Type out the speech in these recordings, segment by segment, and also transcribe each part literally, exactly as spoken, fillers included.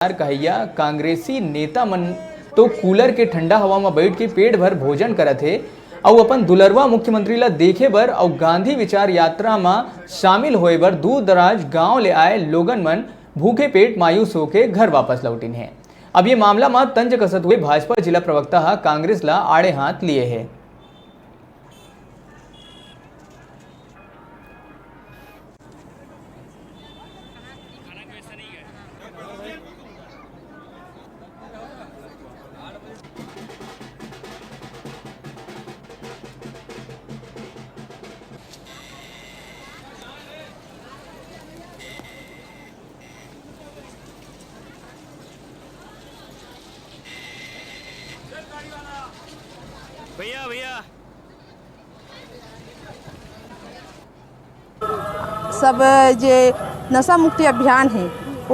विचार कहइया कांग्रेसी नेता मन तो कूलर के ठंडा हवा म बइठ के पेट भर भोजन करत हे, अउ अपन दुलरवा मुख्यमंत्री ला देखे बर अउ गांधी विचार यात्रा म शामिल होए बर दूर दराज गांव ले आए लोगन मन भूखे पेट मायूस होके घर वापस लौटिन हे। अब ये मामला म तंज कसत हुए भाजपा जिला प्रवक्ता ह कांग्रेस ला आड़े हाथ लिए हे। भैया, भैया। सब जे नशा मुक्ति अभियान हे,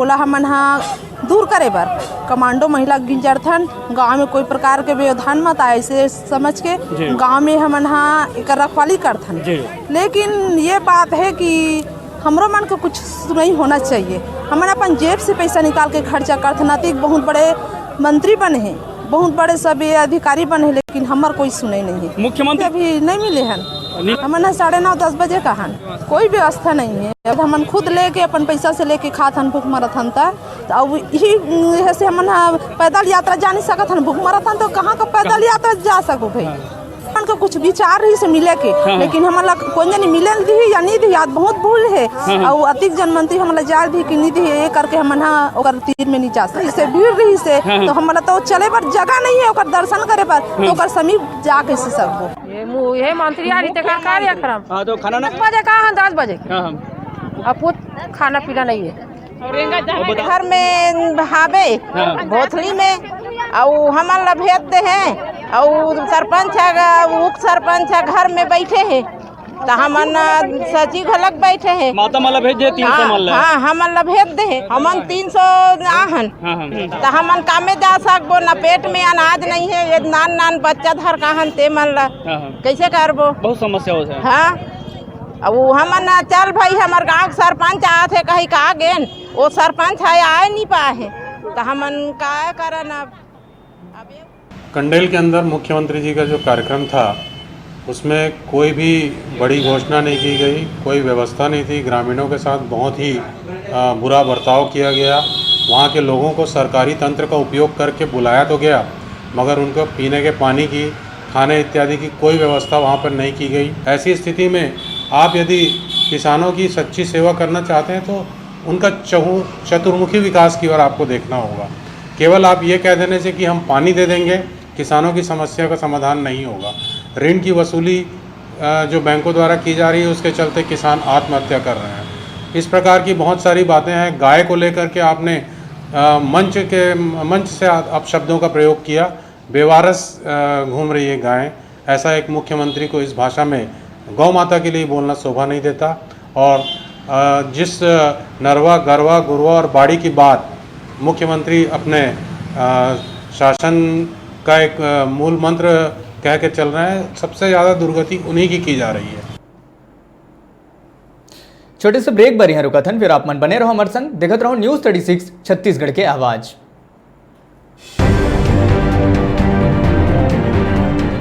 ओला हमन ह दूर करे बर कमांडो महिला गिंजरथन। गांव में कोई प्रकार के व्यवधान मत आए, इसे समझ के जी। गांव में हमन ह एकर रखवाली करथन। जी। लेकिन ये बात है कि हमरो मन को कुछ सुनई होना चाहिए। हमन अपन जेब से पैसा निकाल के खर्चा करथन, अतिक बहुत बड़े मंत्री बने हैं, बहुत बड़े सब ये अधिकारी बने हैं, लेकिन हमर कोई सुनई नहीं है। मुख्यमंत्री अभी नहीं मिले हन। नहीं। हमन ह साढ़े नौ, दस बजे का हन, कोई व्यवस्था नहीं है। अब हमन खुद लेके, अपन पैसा से लेके खात हन, भूख मरत हन त। त अब यही, यही से हमन ह पैदल यात्रा जा नहीं सकत हन, भूख मरत हन, तो कहाँ का पैदल यात्रा जा सको भाई? हाँ। हमन के कुछ विचार रही से मिले के, हाँ, हाँ। लेकिन हमन ला कोन जनी मिले दिही या नहीं दिही, आज बहुत भूल है। हाँ, हाँ। अउ अतिक जन मंत्री हमन ला जाय दिही कि नहीं दिही, ये करके हमन ह ओकर तीर में नहीं जा सकते। इसे भीड़ रही से, हाँ, हाँ। तो हमन ला तो चले बर जगह नहीं है, ओकर दर्शन करे बर, हाँ। तो ओकर समीप जा कैसे सकबो? ये मु-, ये मंत्री आ रही, तेकर कार्यक्रम। हाँ, तो खाना ना दस बजे का है, दस बजे। हाँ, हाँ। अब कुछ खाना पीना नहीं है। घर में हावे, हाँ। भोथली में, अउ हमन ला भेज दे हे, अउ सरपंच ह, उप सरपंच ह घर में बैठे हे, त हमन सचिव घलक बैठे हे। माता मन ला भेज दे तीन सौ हाँ, मन ला। हाँ, हमन ला भेज दे हे, हमन तीन सौ आहन। हाँ, हाँ। त हमन कामे जा सकबो, न पेट में अनाज नहीं है, ये नान नान बच्चा धर का हन ते मन ला हाँ, हाँ। कैसे करबो? बहुत समस्या होत है। हाँ, अब वो हमन ना चल भाई, हमर गांव के सरपंच आत हे कही का गेन, वो सरपंच है आए नहीं पाए हे, त हमन काय करन अब? अब ये कंडेल के अंदर मुख्यमंत्री जी का जो कार्यक्रम था, उसमें कोई भी बड़ी घोषणा नहीं की गई, कोई व्यवस्था नहीं थी। ग्रामीणों के साथ बहुत ही, अ, बुरा बर्ताव किया गया। वहाँ के लोगों को सरकारी तंत्र का उपयोग करके बुलाया तो गया, मगर उनको पीने के पानी की, खाने इत्यादि की कोई व्यवस्था वहाँ पर नहीं की गई। ऐसी स्थिति में आप यदि किसानों की सच्ची सेवा करना चाहते हैं, तो उनका चहु-, चतुर्मुखी विकास की ओर आपको देखना होगा। केवल आप ये कह देने से कि हम पानी दे देंगे, किसानों की समस्या का समाधान नहीं होगा। ऋण की वसूली, अ, जो बैंकों द्वारा की जा रही है, उसके चलते किसान आत्महत्या कर रहे हैं। इस प्रकार की बहुत सारी बातें हैं। गाय को लेकर के आपने, अ, मंच के, मंच से आप, अपशब्दों का प्रयोग किया। बेवारस, अ, घूम रही है गायें। ऐसा एक मुख्यमंत्री को इस भाषा में गौ माता के लिए बोलना शोभा नहीं देता। और, अ, जिस नरवा, गरवा, गुरवा और बाड़ी की बात मुख्यमंत्री अपने, अ, शासन का एक, अ, मूल मंत्र कह के चल रहे हैं, सबसे ज़्यादा दुर्गति उन्हीं की की जा रही है। छोटे से ब्रेक बर यहाँ रुकत हन, फिर आप मन बने रहो हमारे संग, देखत रहो News Thirty Six छत्तीसगढ़ के आवाज़।